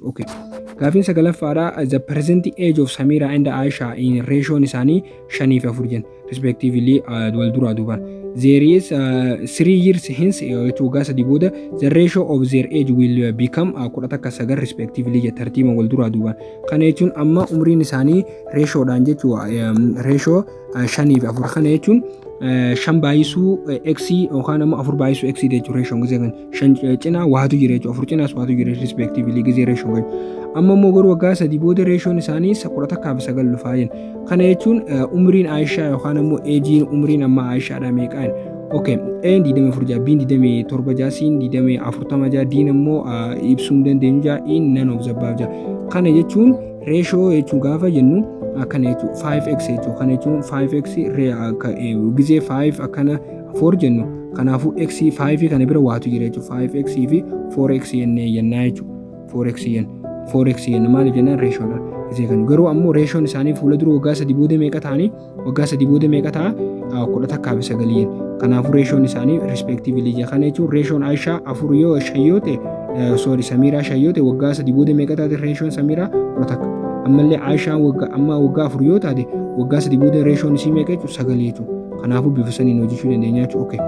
jechuudha. Okay. Gaafiin sagalaffaadha, the present age of Samira and Aisha in ratioon isaanii shanii fi afur jenna, respectively, wal duraa duubaan. There is 3 years hence, jechuun waggaa 3 booda, the ratio of their age will become 11 9 respectively jedha, tartiiba wal duraa duubaan. Kana jechuun amma umriin isaanii ratiodhaan jechuun ratio shanii fi afur. Kana jechuun shan baay'isuu x yookaan ammoo afur baay'isuu x jechuun ratioon gisee kan shan cinaa waatu jira jechuudha, afur cinaas waatu jira respectively gisee ratioon kan. Amma immoo garuu waggaa 3 booda ratioon isaanii 11 fi 9 dhufaa jenna. Kana jechuun umriin Aayishaa yookaan ammoo ageiin umriin amma Aayishaadha meeqaan? Okay, A'n 24 jaa, B'n 27 jaa, C'n 20 40 jaa, D'n ammoo ibsuu hin dandeenyu jaa, E'n none of the above jaa. Kana jechuun ratio jechuun gaafa jennu akkana jechuun 5x jechuun. Kana jechuun 5x gisee 5 akkana 4 jennu, kanaafuu x 5 kana bira waatu jira jechuudha. 5x fi 4x jennee jennaa jechuudha. 4x jenna, 4x jenna. Maaliif jennaan, ratiodha gisee kan. Garuu ammoo ratioon isaanii fuula dura waggaa 3 booda meeqa ta'anii? Waggaa 3 booda meeqa ta'a? 11 fi 9 jenna. Kanaafuu ratioon isaanii respectively jira. Kana jechuun ratioon Aishaa afur yoo shan yoo ta'e, sorry, Samiiraa shan yoo ta'e, waggaa 3 booda meeqa taate ratioon Samiiraa? 11. Ammallee Aishaan waggaa amma waggaa 4 yoo taate, waggaa 3 booda ratioon isii meeqa jechuudha? Sagal jechuudha. Kanaafuu bifa saniin hojjechuu dandeenya jechuudha. Okay.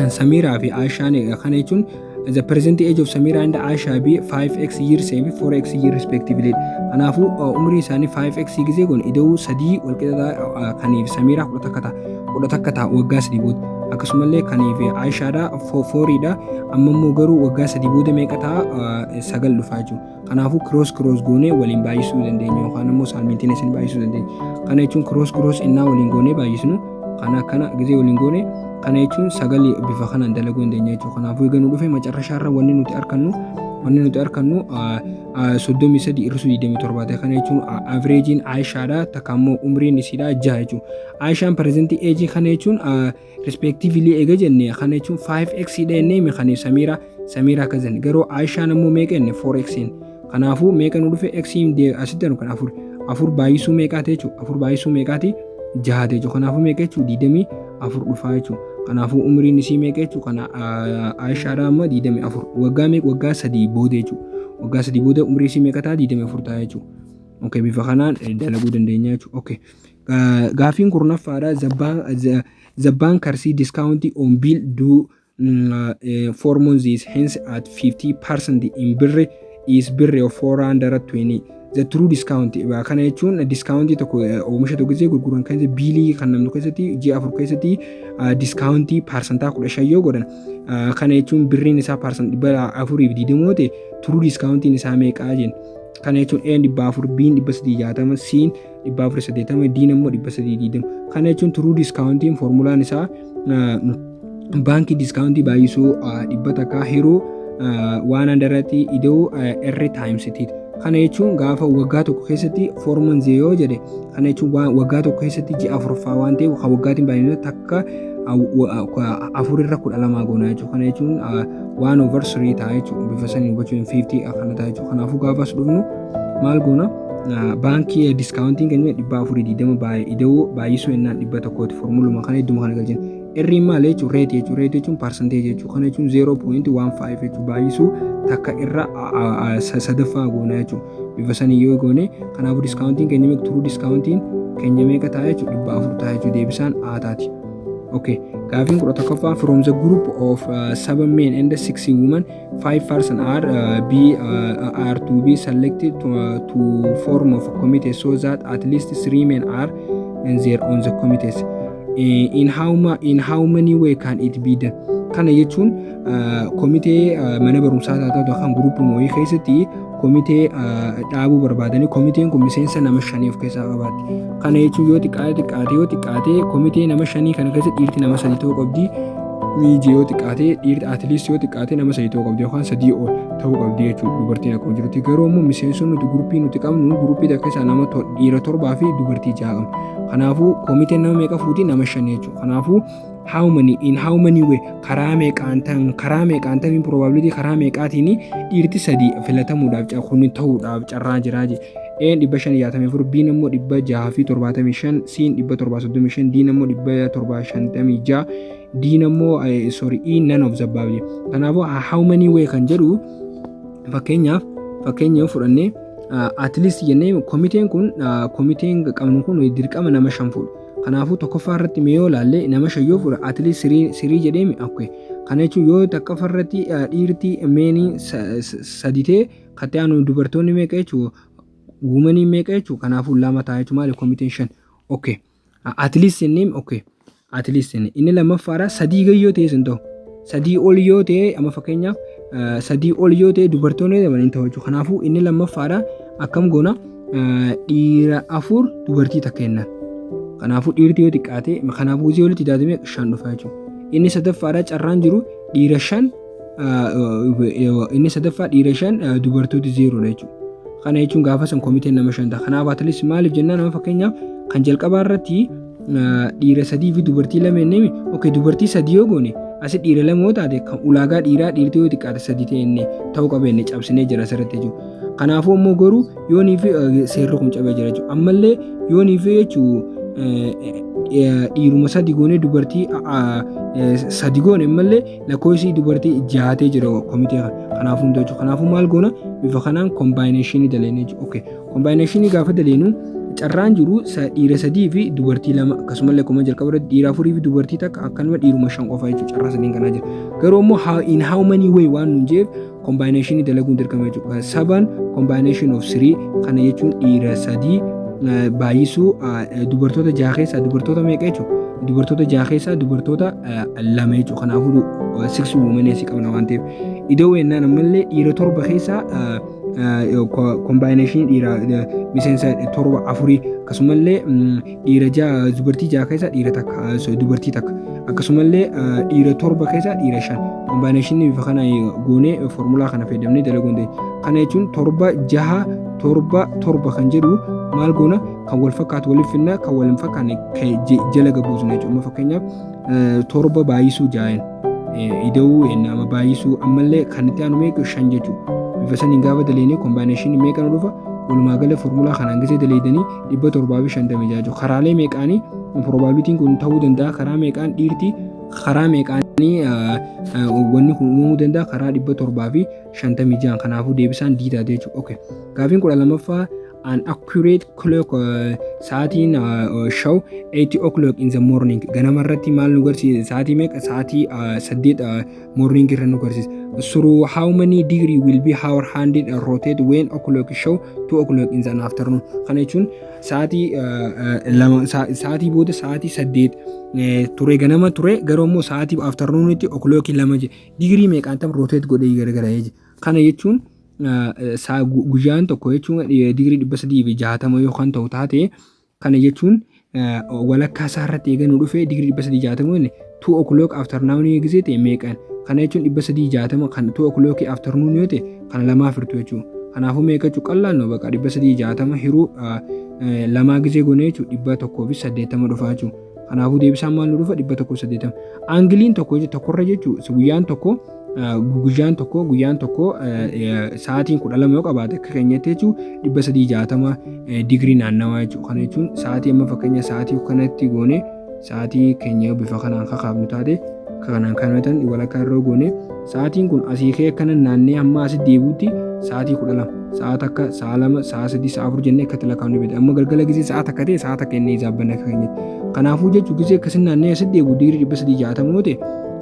Samiiraa fi Aishaan, kana jechuun the present age of Samira and Aisha be 5x years and 4x year respectively. Kanaafuu umrii isaanii 5x gisee kun ida'uu sadii walqixa kaniif Samiraa 11 ta'a. 11 ta'a waggaa 3 booda. Akkasumallee kaniif Aishaadha fouriidha. Amma immoo garuu waggaa 3 booda meeqa ta'a? Sagal dhufaa jechuudha. Kanaafuu cross cross goonee waliin baay'isuu dandeenya yookaan immoo simultaneous baay'isuu dandeenya. Kana jechuun cross cross innaa waliin goonee baay'isnu, kana akkana gisee waliin goone, kana jechuun sagal bifa kanaan dalaguu dandeenya jechuudha. Kanaafuu egaa nu dhufe macarrashaarra wanni nuti argannu 33 hir'isuu 27 ta'e. Kana jechuun averageiin Aishaadha takka immoo umriin isiidha jaha jechuudha. Aishaan present age, kana jechuun respectively eega jenne, kana jechuun 5x dha jennee kaniif Samiira akka jenne. Garuu Aishaan immoo meeqa jenne? 4x. Kanaafuu meeqa nu dhufe? X asitti kan afur, afur baay'isuu meeqaati jechuudha? Afur baay'isuu meeqaati? Jaha jechuudha. Kanaafuu meeqa jechuudha? 24 dhufaa jechuudha. Kanaafuu umriin isii meeqa jechuudha? Kana Aishaadha amma 24. Waggaa meeqa? Waggaa 3 booda jechuudha. Waggaa 3 booda umrii isii meeqa ta'a? 24 ta'a jechuudha. Okay, bifa kanaan dalaguu dandeenya jechuudha. Okay. Gaaffiin 10ffaadha. The bankers discount on bill due 4 months hence at 50% in birr is birr of 420. The true discount, kana jechuun discountii tokko oomisha tokko gisee gurguran kan billii kan namni keessatti ji'a 4 keessatti discountii 15% yoo godhan, kana jechuun birriin isaa percent 420 yoo ta'e, true discountiin isaa meeqaa jenna. Kana jechuun A 400, B 360, C 480, D immoo 320. Kana jechuun true discountiin formulaan isaa baankii discountii baay'isuu 100 hiruu waan handarratti ida'uu R times T. Kana jechuun gaafa waggaa tokko keessatti 4 months yoo jedhe, kana jechuun waggaa tokko keessatti ji'a afuraffaa waan ta'eef, kan waggaatiin baay'inuu takka afur irra 12 goona jechuudha. Kana jechuun 1/3 ta'a jechuudha. Bifa saniin hubachuun 50 akkana ta'a jechuudha. Kanaafuu gaafa as dhufnu maal goona? Baankii discountiin keenya 420 ida'uu baay'isuu jennaan 100ti, formuluma kana idduma kana galchina. R'n maal jechuudha? Rate jechuudha. Rate jechuun percentage jechuudha. Kana jechuun 0.15 jechuudha. Baay'isuu takka irra sadaffaa goona jechuudha. Bifa sanii yoo goone, kanaafuu discountiin keenya meeqa? True discountiin keenya meeqa ta'a jechuudha? 400 ta'a jechuudha. Deebisaan A taati. Okay. Gaafiin 11ffaa, from the group of seven men and six women, five person are to be selected to form of a committee so that at least three men are in there on the committees. In how many way can it be done? Kana jechuun komitee mana barumsaa taatu kan groupii wayii keessatti komitee dhaabuu barbaadanii, komiteen kun miseensa nama shanii of keessaa qabaatti. Kana jechuun yoo xiqqaate komitee nama shanii kana keessa dhiirti nama sadii ta'uu qabdi. Miijii yoo xiqqaate dhiirti at least yoo xiqqaate nama sadii ta'uu qabdi yookaan sadii ol ta'uu qabdi jechuudha dubartiin akkuma jirutti. Garuu immoo miseensonni nuti groupii nuti qabnu, groupii takka keessaa nama dhiira torbaa fi dubartii ja'a qabna. Kanaafuu komiteen nama meeqa fuuti? Nama shan jechuudha. Kanaafuu how many in how many way, karaa meeqaan tan probability karaa meeqaatiin dhiirti sadii filatamuudhaaf kun ta'uudhaaf carraa jiraa je. A'n 564, B'n immoo 675, C'n 735, D'n immoo 756, D'n immoo, sorry, E none of the above. Kanaafuu how many way kan jedhu, fakkeenyaaf Fakkeenya yoo fudhannee, at least jennee, komiteen kun, komiteen qabnu kun dirqama nama shan fuudha. Kanaafuu tokkoffaa irratti mee yoo ilaalle, nama shan yoo fuudha, at least three jedheemi. Okay. Kana jechuun yoo tokkoffaa irratti dhiirti menii sadi ta'e, kan aanu dubartoonni meeqa jechuudha? Womanii meeqa jechuudha? Kanaafuu lama ta'a jechuudha. Maali, komiteen shan. Okay. At least jennee, okay. At least jennee inni lammaffaadha, sadii gadi yoo ta'e hin ta'u. Sadii ol yoo ta'e, amma fakkeenyaaf sadii ol yoo ta'e, dubartoonni dabalan hin ta'u jechuudha. Kanaafuu inni lammaffaadha akkam goona? Dhiira afur, dubartii takka jennaan. Kanaafuu dhiirti yoo xiqqaate, kanaafuu gisee walitti daadamee shan dhufa jechuudha. Inni sadaffaadha, carraan jiru dhiira shan, inni sadaffaa dhiira shan, dubartooti zerodha jechuudha. Kana jechuun gaafa san komiteen nama shan ta'a. Kanaaf at least maaliif jennaan, nama fakkeenyaaf kan jalqabaa irratti dhiira sadii fi dubartii lama jennee, okay, dubartii sadii yoo goone, asi dhiira lama yoo taate, kan ulaagaa dhiiraa dhiirti yoo xiqqaate sadii ta'e inni ta'uu qaba jennee cabsinee jira asirratti jechuudha. Kanaafuu immoo garuu yoonii fi seerri kun cabee jira jechuudha. Ammallee yoonii fi jechuun dhiiruma sadi goonee dubartii sadi goone, ammallee lakkoofsi dubartii jahatee jira komitee kana. Kanaafuu hundi jechuudha. Kanaafuu maal goona? Bifa kanaan combinationii daleena jechuudha. Okay. Combinationii gaafa daleenu, carraan jiru dhiira sadii fi dubartii lama, akkasumallee akkuma jalqaba irratti dhiira afurii fi dubartii takka, akkanuma dhiiruma shan qofa jechuudha, carraa sadiin kanaa jira. Garuu immoo in how many way waan nuun jeef combinationii dalaguun dirqama jechuudha. Seven combination of three, kana jechuun dhiira sadii baay'isuu dubartoota jaha keessaa dubartoota meeqa jechuudha? Dubartoota jaha keessaa dubartoota lama jechuudha. Kanaafuu six women si qabna waan ta'eef. Iddoo wennaan ammallee dhiira torba keessaa combinationii dhiira miseensa torba afurii, akkasumallee dhiira jaha, dubartii jaha keessaa dhiira takka, dubartii takka, akkasumallee dhiira torba keessaa dhiira shan, combinationii bifa kana goonee foormulaa kana fayyadamnee dalaguu dandeenya. Kana jechuun torba, jaha, torba, torba kan jedhu maal goona? Kan wal fakkaatu waliif finna, kan wal hin fakkaanne jala gabuusna jechuudha. Fakkeenyaaf torba baay'isuu jaa'en ida'uu nama baay'isuu, ammallee kan itti aanu meeqa? Shan jechuudha. Bifa saniin gaafa daleenee combinationii meeqa nu dhufa? Walumaa gala foormulaa kanaan gisee daleedanii 756 jechuudha. Karaalee meeqaanii probabilityn kun ta'uu danda'a? Karaa meeqaan dhiirti, karaa meeqaanii wanni kun uumamuu danda'a? Karaa 756. Kanaafuu deebisaan D taate jechuudha. Okay. Gaafiin 12ffaa, an accurate clock, sa'aatiin show 8 o'clock in the morning. Ganama irratti maal nu garsiisa? Sa'aatii meeqa? Sa'aatii 8 morning irra nu garsiisa. Through how many degree will be hour hand rotate when o'clock show 2 o'clock in the afternoon? Kana jechuun sa'aatii 2, sa'aatii booda sa'aatii 8 ture, ganama ture, garuu immoo sa'aatii afternoonitti o'clock 2 digirii meeqaan tam rotate godhee garagara. Kana jechuun guyyaan tokko jechuun digirii 360 yoo kan ta'u taate, kana jechuun walakkaa isaa irratti eeganuu dhufee digirii 360 inni 2 o'clock afternoon gisee ta'e meeqan? Kana jechuun 360 kan 2 o'clock afternoon yoo ta'e, kana lamaaf hirtu jechuudha. Kanaafuu meeqa jechuun qallaan baqa 360 hiruu lamaa gisee goone jechuudha, 180 dhufa jechuudha. Kanaafuu deebisaan maal nu dhufa? 180. Angleiin tokko tokkorra jechuudha, guyyaan tokko sa'aatiin 12 yoo qabaate, akka keenyatti jechuun 360 digirii naannawaa jechuudha. Kana jechuun sa'aatii amma fakkeenya sa'aatii kanatti goone, sa'aatii keenya bifa kanaan kakaafnu taate, kanaan kan walakkaa irra goone, sa'aatiin kun asii ka'ee akkana naannee hamma asitti deebi'utti sa'aatii 12, sa'a 1, sa'a 2, sa'a 3, sa'a 4 jennee akkatti lakkaa'uu ni. Amma galgala gisee sa'a 1 ta'e, sa'a 1 inni zaabbanna akka keenyatti. Kanaafuu jechuun gisee akkasii naannee asitti deebi'u digirii 360 yoo ta'e,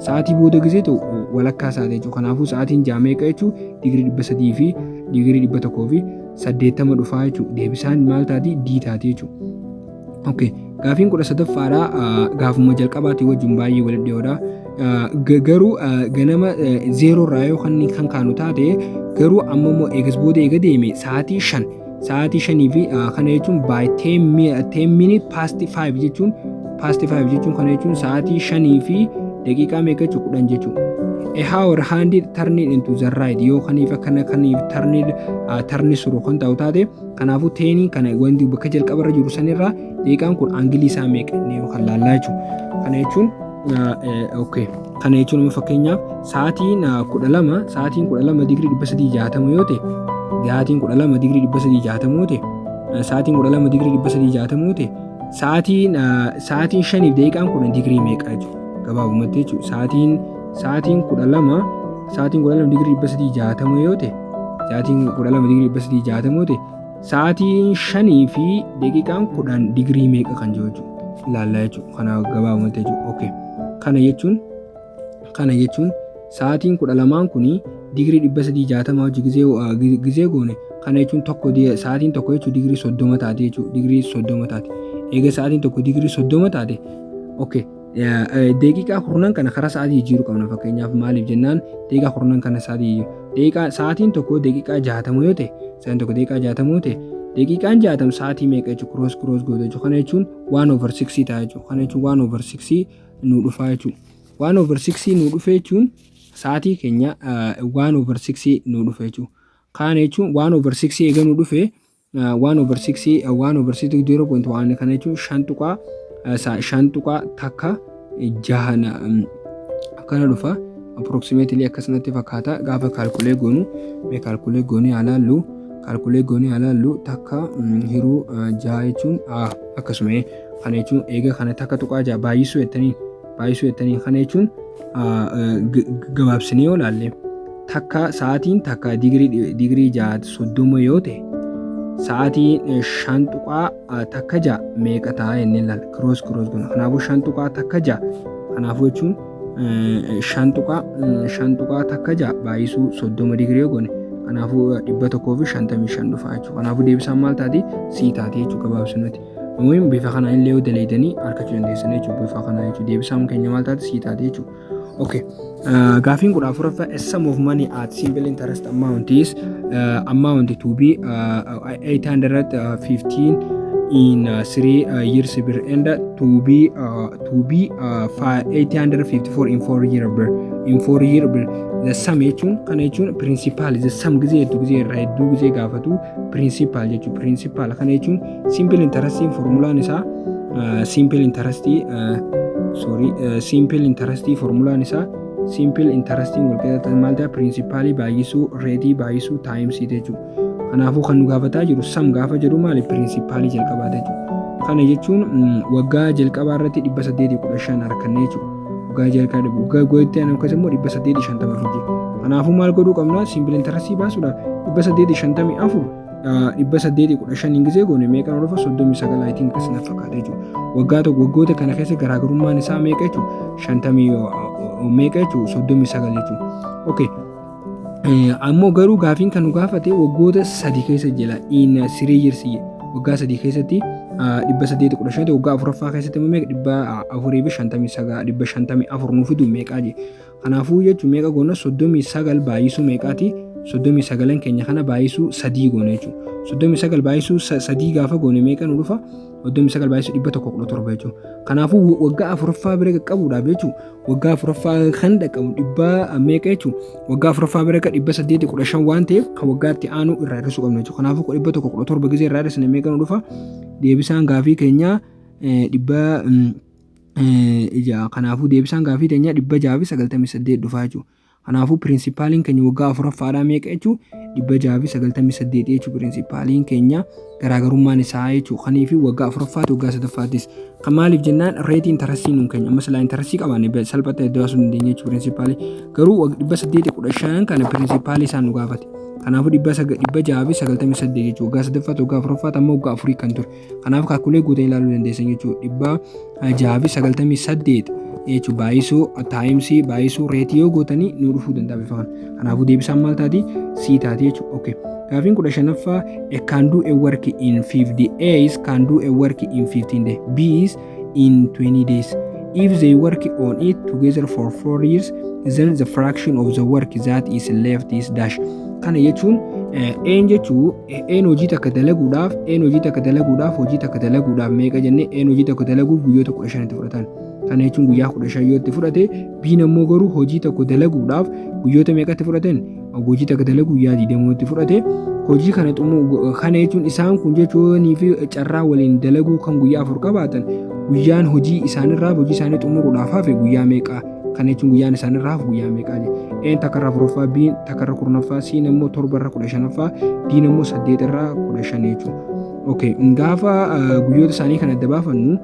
sa'aatii booda gisee ta'u walakkaa isaa jechuudha. Kanaafuu sa'aatiin ja'a meeqa jechuun digirii 300 fi digirii 180 dhufaa jechuudha. Deebisaan maal taati? D taati jechuudha. Okay. Gaafiin 13ffaadha, gaafuma jalqabaatii wajjin baay'ee walitti dhiyoodha. Garuu ganama zero irraa yoo kan kaanu taate, garuu amma immoo eegas booda eega deeme sa'aatii 5, sa'aatii 5 fi kana jechuun by 5:10 jechuun, past 5 jechuun, kana jechuun sa'aatii 5 fi daqiiqaa meeqa jechuun? 10 jechuudha. A hour hand turned into the right yoo kaniif akkana kaniif turn suru kan ta'u taate, kanaafuu tenii kana wanti bakka jalqabarra jiru sanirraa daqiiqaan kun angleii isaa meeqa inni kan laallaa jechuudha. Kana jechuun, okay. Kana jechuun amma fakkeenyaaf sa'aatiin 12, sa'aatiin 12 digirii 360 yoo ta'e, sa'aatiin 12 digirii 360 yoo ta'e, sa'aatiin 12 digirii 360 yoo ta'e, sa'aatiin 5 fi daqiiqaan 10 digirii meeqa jechuudha. Gabaabumatti jechuudha. Sa'aatiin 12, sa'aatiin 12 digirii 360 yoo ta'e, Sa'aatiin 12 digirii 360 yoo ta'e, sa'aatiin 5 fi daqiiqaan 10 digirii meeqa kan jiru jechuudha. Ilaallaa jechuudha. Kana gabaabumatti jechuudha. Okay. Kana jechuun sa'aatiin 12n kuni digirii 360 hojii gizee goone, kana jechuun tokko sa'aatiin tokko jechuun digirii 30 taate jechuudha. Digirii 30 taate. Eega sa'aatiin tokko digirii 30 taate, okay. Daqiiqaa kurnan kana karaa sa'aatii jijjiiruu qabna. Fakkeenyaaf, maaliif jennaan, daqiiqaa kurnan kana sa'aatii jijjiiruu, daqiiqaa sa'aatiin tokko daqiiqaa 60 yoo ta'e, sa'aatiin tokko daqiiqaa 60 yoo ta'e, daqiiqaan 60 sa'aatii meeqa jechuudha? Cross cross goote jechuudha. Kana jechuun 1/6 ta'a jechuudha. Kana jechuun 1/6 nu dhufaa jechuudha. 1/6 nu dhufe jechuun sa'aatii keenya 1/6 nu dhufe jechuudha. Kana jechuun 1/6 eega nu dhufe, 1/6, 1/6, 0.1, kana jechuun 5.516 akkana dhufa approximately. Akkasumatti fakkaata gaafa calculate goonu. Mee calculate goonee haa laallu, calculate goonee haa laallu. Takka hiruu jaha jechuun akkasuma. Kana jechuun eega kana 1.6 baay'isuu jettanii, kana jechuun gabaabsinee yoo laalle, takka sa'aatiin takka digirii 30 yoo ta'e, sa'aatiin 5.16 meeqa ta'a jennee ilaalla. Cross cross goona. Kanaafuu 5.16, kanaafuu jechuun 5.16 baay'isuu 30 digirii yoo goone, kanaafuu 155 dhufa jechuudha. Kanaafuu deebisaan maal taati? C taati jechuudha gabaabsinatti. Umuun bifa kanaan illee yoo daleedanii argachuu dandeessan jechuudha bifa kanaa jechuudha. Deebisaan keenya maal taati? C taati jechuudha. Okay. Gaafiin 14ffaa, a sum of money at simple interest amount is amount to be 815 in 3 years birr and to be 854 in 4 year birr, in 4 year birr. The sum jechuun, kana jechuun principal. The sum gizee hedduu, gizee irraa hedduu gizee gaafatu, principal jechuun principal. Kana jechuun simple interest formulaan isaa, simple interest, sorry, simple interest formulaan isaa, simple interest walqixa maal ta'a? Principalii baay'isuu rateii baay'isuu timesii jechuudha. Kanaafuu kan nu gaafataa jiru, sum gaafa jedhu maali? Principalii jalqabaa jechuudha. Kana jechuun waggaa jalqabaa irratti 815 harkanne jechuudha. Waggaa jalqabaa, waggaa gootee akkas immoo 850 fidde. Kanaafuu maal godhuu qabna? Simple interest baasuudhaaf 854 815 gisee goone meeqa nu dhufa? 39, I think, akkas na fakkaata jechuudha. Waggaa tokko, waggoota kana keessa garaagarummaan isaa meeqa jechuudha? Shantamii meeqa jechuudha? 39 jechuudha. Okay. Ammoo garuu gaafiin kan nu gaafate waggoota 3 keessa jira, in 3 years. Waggaa 3 keessatti 815, waggaa afuraffaa keessatti immoo meeqa? 459, 554 nu fidu meeqaa je. Kanaafuu jechuun meeqa goona? 39 baay'isuu meeqaati? 39n keenya kana baay'isuu sadii goona jechuudha. 39 baay'isuu sadii gaafa goone meeqa nu dhufa? 39 baay'isuu 117 jechuudha. Kanaafuu waggaa afuraffaa bira qaqqabuudhaaf jechuudha, waggaa afuraffaa kan dhaqqabu dhibba meeqa jechuudha? Waggaa afuraffaa bira 815 waan ta'eef, kan waggaatti aanu irraa hir'isuu qabna jechuudha. Kanaafuu 117 gisee irraa hir'isne meeqa nu dhufa? Deebisaan gaafii keenyaa dhibba kanaafuu deebisaan gaafii keenyaa 698 dhufa jechuudha. Kanaafuu principaliin keenya waggaa afuraffaadhaa meeqa jechuudha? 698 jechuudha principaliin keenya garaagarummaan isaa jechuudha. Kaniifi waggaa afuraffaatti, waggaa sadaffaattis. Kan maaliif jennaan, rateii interestii nuun keenya amma silaa interestii qabaanne salphatti adda baasuu dandeenya jechuudha principalii. Garuu 815 kana principalii isaan nu gaafate. Kanaafuu 698 jechuudha. Waggaa sadaffaatti, waggaa afuraffaatti, amma waggaa afurii kan ture. Kanaaf calculate guutanii ilaaluu dandeessan jechuudha. 698 jechuudha baay'isuu timesii baay'isuu rateii yoo gootanii nu dhufuu danda'a bifa kana. Kanaafuu deebisaan maal taati? C taati jechuudha. Okay. Gaafiin 15ffaa, A can do a work in 50 days, can do a work in 15 days, B is in 20 days. If they work on it together for 4 years, then the fraction of the work that is left is dash. Kana jechuun een jechuu een hojii takka dalaguudhaaf, een hojii takka dalaguudhaaf, hojii takka dalaguudhaaf meeqa jennee, een hojii tokko dalaguuf guyyoota 15tti fudhatan. Kana jechuun guyyaa 15 yoo itti fudhate, B'n ammoo garuu hojii tokko dalaguudhaaf guyyoota meeqatti fudhatan? Hojii takka dalaguu guyyaa 20tti fudhate. Hojii kana xumuu, kana jechuun isaan kun jechuunii fi carraa waliin dalaguu kan guyyaa 4 qabaatan, guyyaan hojii isaanirraa hojii isaanii xumuruudhaaf hafe guyyaa meeqa? Kana jechuun guyyaan isaanirraa hafu guyyaa meeqaa jedhe. A'n takkarraa afuraffaa, B'n takkarra 10ffaa, C'n ammoo torbarra 15ffaa, D'n ammoo saddeetirraa 15 jechuudha. Okay, gaafa guyyoota isaanii kan adda baafannu,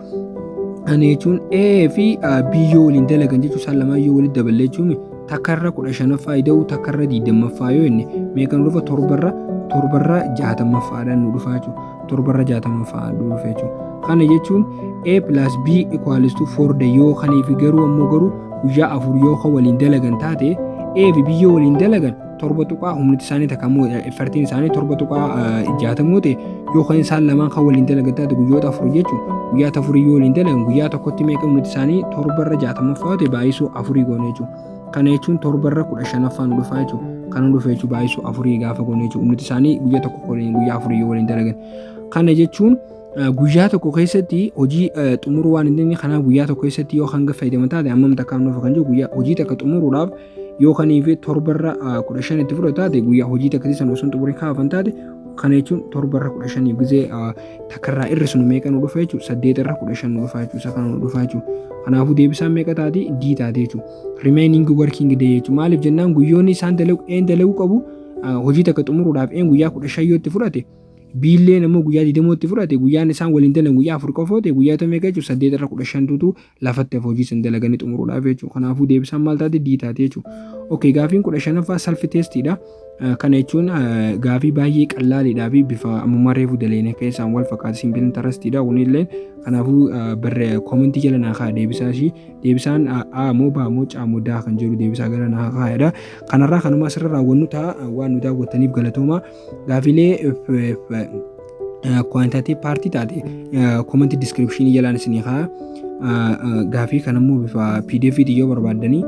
kana jechuun A fi B yoo waliin dalagan jechuun isaan lamaan yoo walitti daballe jechuun Takkarra 15ffaa ida'uu takkarra 20ffaa yoo jenne meeqa nu dhufa? Torbarra 60ffaadhaan nu dhufa jechuudha. Torbarra 60ffaa nu dhufa jechuudha. Kana jechuun A plus B equals to 4 day yoo kaniif garuu ammoo garuu guyyaa 4 yoo kan waliin dalagan taate, A fi B yoo waliin dalagan torba tuqaa humniti isaanii takka immoo effortiin isaanii 7.60 ta'e, yoo kan isaan lamaan kan waliin dalagan taate guyyoota 4 jechuun guyyaa 4 yoo waliin dalagan guyyaa tokkotti meeqa humniti isaanii? Torbarra 60ffaa ta'e baay'isuu afurii goone jechuudha. Kana jechuun torbarra 15ffaa nu dhufa jechuudha. Kana dhufa jechuudha baay'isuu afurii gaafa goone jechuudha. Humniti isaanii guyyaa tokko waliin guyyaa 4 yoo waliin dalagan. Kana jechuun guyyaa tokko keessatti hojii xumuruu waan hin dandeenye. Kanaaf guyyaa tokko keessatti yoo hanga fayyadaman taate hammam takkaaf nuuf kan jiru, guyyaa hojii takka xumuruudhaaf yoo kanii fi torbarra 15 itti fudhatu taate, guyyaa hojii takka san osoo hin xumurin kaafan taate, kana jechuun torbarra 15f gizee takkarraa irrisnu meeqa nu dhufa jechuudha? Saddeetirra 15 nu dhufa jechuudha. Isa kana nu dhufa jechuudha. Kanaafuu deebisaan meeqa taati? D taate jechuudha. Remaining working day jechuudha. Maaliif jennaan guyyoonni isaan dalagu een dalaguu qabu hojii takka xumuruudhaaf een guyyaa 15 yoo itti fudhate, B'lleen ammoo guyyaa 20 itti fudhate, guyyaan isaan waliin dalagan guyyaa 4 qofa yoo ta'e, guyyaa meeqa jechuudha? Saddeetirra 15tutu lafatti hafa hojii san dalaganii xumuruudhaaf jechuudha. Kanaafuu deebisaan maal taate? D taate jechuudha. Okay, gaafiin 15ffaa self testiidha. Kana jechuun gaafii baay'ee qallaaliidhaa fi bifa ammummaa reefu daleene keessaan wal fakkaata, simple interestiidha kunillee. Kanaafuu barree commentii jala naa kaa deebisaa ishii. Deebisaan A moo B moo C moo D kan jedhu deebisaa gara naa kaa'edha. Kanarraa kanuma asirra raawwannu ta'a. Waan nu daawwattaniif galatooma. Gaafiilee quantitative partii taate commentii descriptionii jalaan isinii kaa'a. Gaafii kanammoo bifa PDF yoo barbaaddanii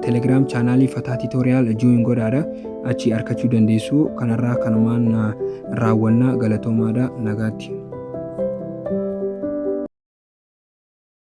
Telegram channelii Fataa Tutorial join godhaadha. Achi argachuu dandeessu. Kanarraa kanumaan raawwanna, galatoomaadha, nagaatti.